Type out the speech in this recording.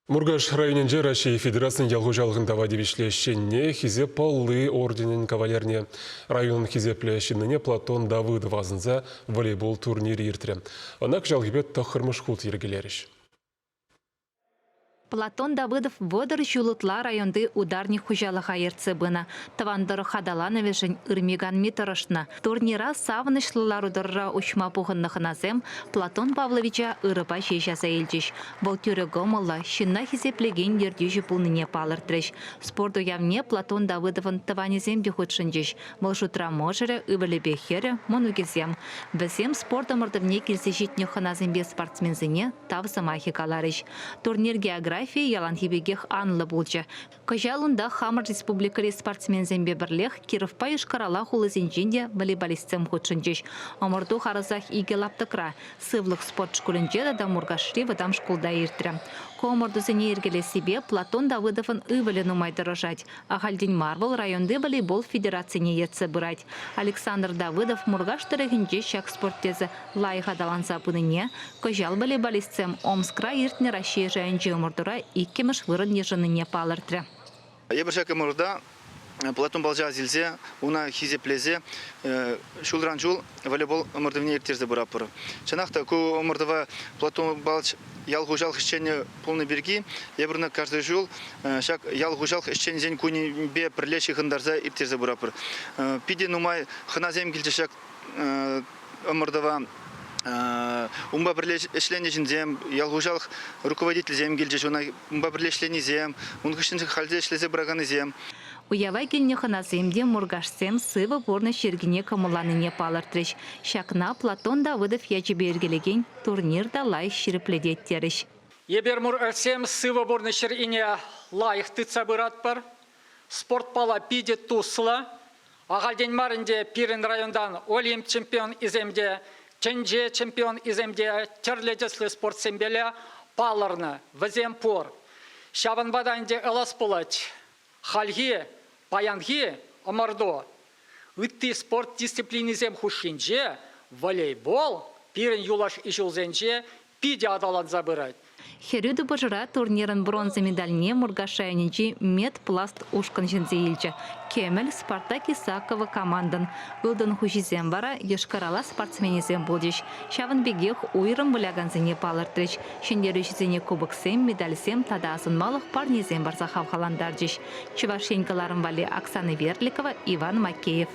Муркаш районӗнче Раҫҫей Федерацийӗн ял хуҫалӑхӗн тава тивӗҫлӗ ӗҫченне Хисеп палли орденӗн кавалерне, районӑн хисеплӗ ҫыннине Платон Давыдова асӑнса волейбол турнирӗ иртрӗ. Ӑна кӑҫалхипе тӑххӑрмӗш хут йӗркелерӗҫ. Платон Давыдов 30 ҫул ытла районти ударник хуҫалӑха ертсе пынӑ. Тӑван тӑрӑх аталанӑвӗшӗн ырми-канми тӑрӑшнӑ. Турнира савӑнӑҫлӑ лару-тӑрура уҫма пухӑннӑ хӑнасем Платон Павловича ырӑпа ҫеҫ аса илчӗҫ. Вӑл тӳрӗ кӑмӑллӑ, ҫынна хисеплекен ертӳҫӗ пулнине палӑртрӗҫ. Спорт уявне Платон Давыдовӑн тӑванӗсем те хутшӑнчӗҫ. Вӑл шутра мӑшӑрӗ, ывӑлӗпе хӗрӗ, мӑнукӗсем. Вӗсем спорт ӑмӑртӑвне килсе ҫитнӗ хӑнасемпе спортсменсене тав сӑмахӗ каларӗҫ. Турнир географийӗ яланхи пекех анлӑ пулчӗ. Кӑҫал унта хамӑр республикӑри спортсменсемпе пӗрлех Кировпа Йошкар-Ола хулисенчен те волейболистсем хутшӑнчӗҫ. Ӑмӑрту харӑсах икӗ лаптӑкра, Сывлӑх спорт шкулӗнче тата Муркашри вӑтам шкулта иртрӗ. Ку ӑмӑртусене йӗркелессипе Платон Давыдовӑн ывӑлӗ нумай тӑрӑшать. Ахальтен мар вӑл районти волейбол федерацине ертсе пырать. Александр Давыдов Муркаш тӑрӑхӗнче ҫак спорт тӗсӗ лайӑх аталанса пынине, кӑҫал волейболистсем Омскра иртнӗ Раҫҫей шайӗнчи ӑмӑртура иккӗмӗш вырӑн йышӑннине палӑртрӗ. Эпир ҫак ӑмӑртура Платон Балча илсе, уна хисеплесе ҫулран ҫул волейбол ӑмӑртӑвне ирттерсе пыратпӑр. Чӑнах та ку ӑмӑртӑва Платон Балч ял хуҫалӑх ӗҫченӗ пулнӑ пирки эпир ӑна кашни ҫул ҫак ял хуҫалӑх ӗҫченӗсен кунӗпе пӗрле ҫыхӑнтарса ирттерсе пыратпӑр. Питӗ нумай хӑнасем килчӗҫ ҫак ӑмӑртӑва. Унпа пӗрле ӗҫленӗ ҫынсем, ял хуҫалӑх руководителӗсем килчӗҫ, унпа пӗрле ӗҫленисем, ун хыҫҫӑн хальте ӗҫлесе пыраканнисем. Уява килнӗ хӑнасем те муркашсем сывӑ пурнӑҫ йӗркине кӑмӑлланине палӑртрӗҫ. Ҫакна Платон Давыдов ячӗпе йӗркелекен турнир та лайӑх ҫирӗплетет терӗҫ. Эпир муркашсем сывӑ пурнӑҫ йӗркине лайӑх тытса пыратпӑр. Спортпала питӗ туслӑ. Ахальтен мар ӗнтӗ пирӗн районтан Олимп чемпионӗсем те, тӗнче чемпионӗсем те тӗрлӗ тӗслӗ спортсемпеле палӑрнӑ. Вӗсем пур. Ҫавӑнпа та ӗнтӗ ӑлас пулать. Хальхи, паянхи ӑмӑрту ытти спорт дисциплинисем хушшинче волейбол пирӗн юлашки ҫулсенче питӗ аталанса пырать. Хӗрӳ тупӑшура турнирӑн бронза медальне Муркаш районӗнчи Медпласт ушкӑн ҫӗнсе илчӗ. Кӗмӗл Спартак Исакова командӑн ылтӑн хуҫисем вара Йошкар-Ола спортсменӗсем пулчӗҫ. Ҫавӑн пекех уйрӑм вылякансене палӑртрӗҫ. Ҫӗнтерӳҫӗсене кубоксем, медальсем тата асӑнмалӑх парнесем парса хавхалантарчӗҫ. Чӑваш Ен кӑларӑм валли Оксана Верликова, Иван Макеев.